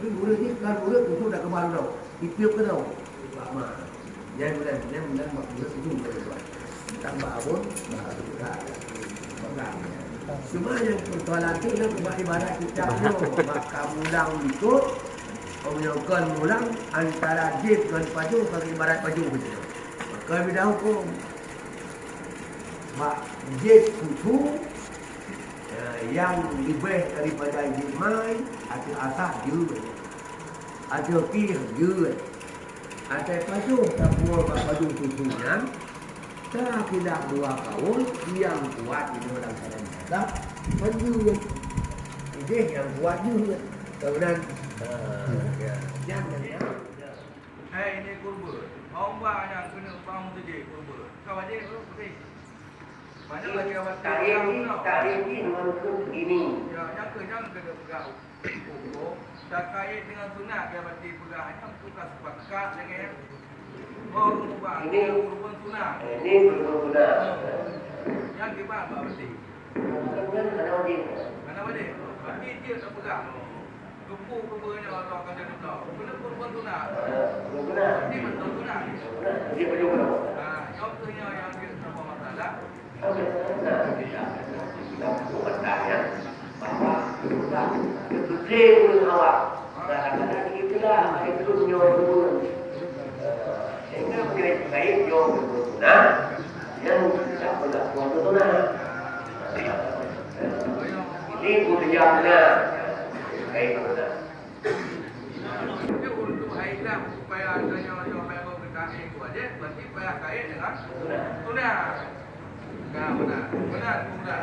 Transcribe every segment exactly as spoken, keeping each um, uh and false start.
Ureuëng jih kan ureuëng khusyuk dan keubah droe. Ipiôh keunoe. Bak ma. Nyan bulan, nyan bulan bak ureuëng khusyuk keunoe. Tambah abon, bak abon. Cuma nyang persoalan tu nyang bak ibarat kitab nyoe, bak kamulang ikot, ureuëng kon mulang antara jép ngon pajoh ka ibarat pajoh beutôi. Maka beda huköm. Bak jép khusyuk, eh, nyang leubeh daripada jép mai, ateueh asah jeuet. Ateueh pih jeuet. Asai pajoh tapuwoe bak pajoh khusyuk nyan, takhilaf dua kaul, nyang kuat di dalam keadaan asah, kan jeuet. Idéh nyang kuat jeuet. Kemudian, eh, ya, nyang, nyang, nyang. Hai ini kurban, hamba nyang keuneuk bang meuseujid kurban. Ka wajéb tu, putih. Mana lagi awak Tariki, tariki mengikut ini. Ya, nyang keu nyang keuneuk peugah hukum. Terkait dengan sunat, dia berarti peugah, nyang tu ka sepakat dengan, oh, kurban, ini, kurban sunat. Ini kurban sunat. Nyang kiban bak berarti. Kurban sunat mana wajib? Mana wajib? Berarti dia tak peugah. Geupeu keubeue nyoe Allah ka jeuet lom. Keuneuk peurumoh sunat. Peurumoh sunat. Berarti mantong sunat. Sunat. Dia peurumoh sunat. Ha, nyoe keuh nyoe nyang jeuet saboh masalah. Ada sunat kita. Kita peurumoh sunat ya. Bahwa kita betul ureueng awam. Kadang-kadang kita lah, itu nyoe pun. Sehingga menjadi baik nyoe peurumoh sunat. Yang tidak berlaku sunat. Ini budaya benar. Baik benar. Tapi untuk haidah supaya ada yang, yang memang kekasih tu aja, berarti payah kait dengan sunat. Nah, benar. Benar, benar.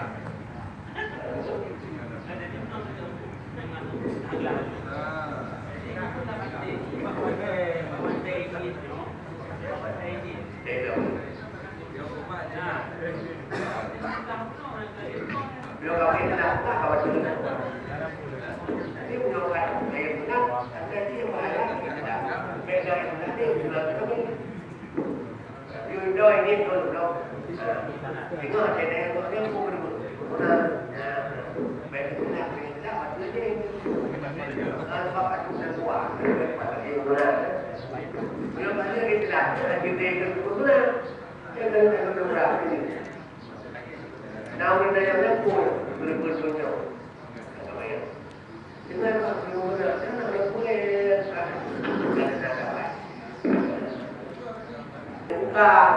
Bukan.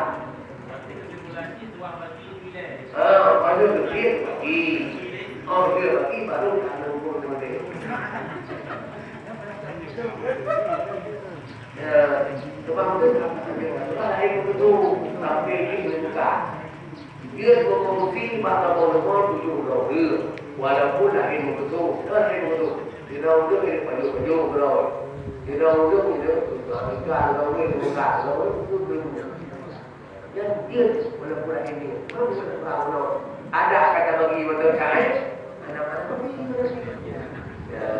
Ah, baru fikir bagi. Oh, dia bagi baru tak nunggu boleh. Ya, sebab tu, sebab lain begitu, tapi ini bukan. Dia berfungsi bak kamoe-kamoe tujoh droe, walaupun laén meukeusut, laén meukeusut. Sidroe ureueng nyang pajoh-pajoh droe. Sidroe ureueng nyang suka ikan, sidroe ureueng nyang bukan, sidroe ureueng khusus dunia. Nyan jeuet walaupun laén nyoe. Mana bisa terang droe? Ada kata bagi mata cahaya, ada kata bagi mata cahaya. Ya,